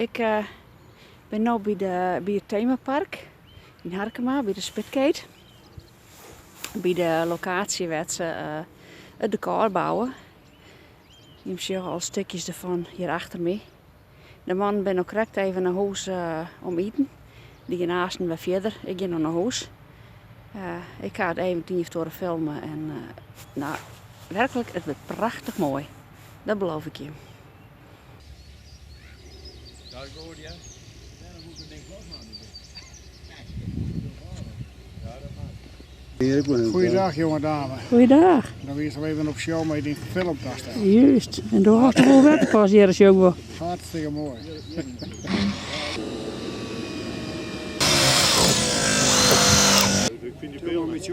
Ik bin no by de, by it temapark yn Harkema, by de Spitkeet. By de lokaasje wêr't se it dekôr bouwe. Jim sjogge al stikjes derfan hjir achter my. De mannen binne no krekt even nei hûs om iten. Dy gean aansten wer fierder. Ik gean no nei hûs. Ik ha it even tienftoare filme en no, werklik, it wurdt prachtich moai. Dat beloof ik jim. Dat goed, ja. Dêrom hoech ik niks losmakken. Ja, dat mag. Goeiedag jonge dame. Goeiedag. Dan wie al even op show met die filmtastel. Juist. En doe hast wol wetter pas hjir, sjoch wol. Hartstikke moai. Ik vind die peel net,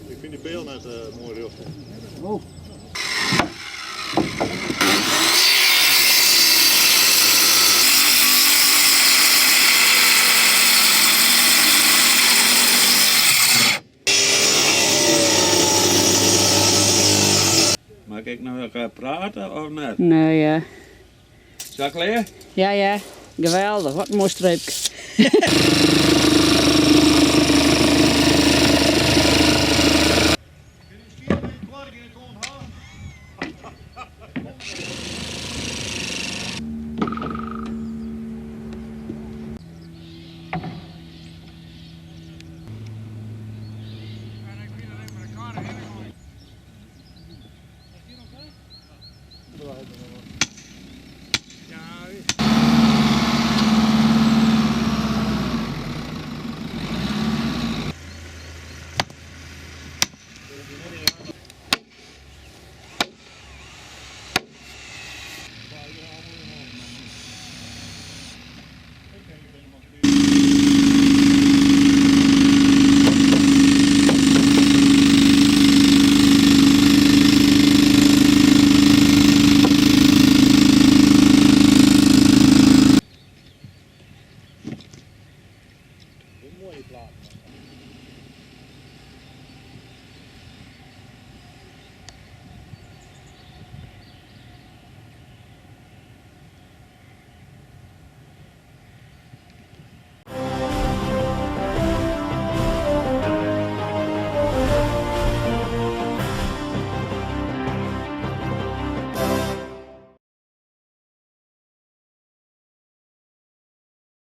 ik vind die peel net moai rjocht. Oh. Mag ik noch elkaar prate of net? Nee, ja. Is dat klear? Ja, ja. Geweldich. Wat in moai streepke.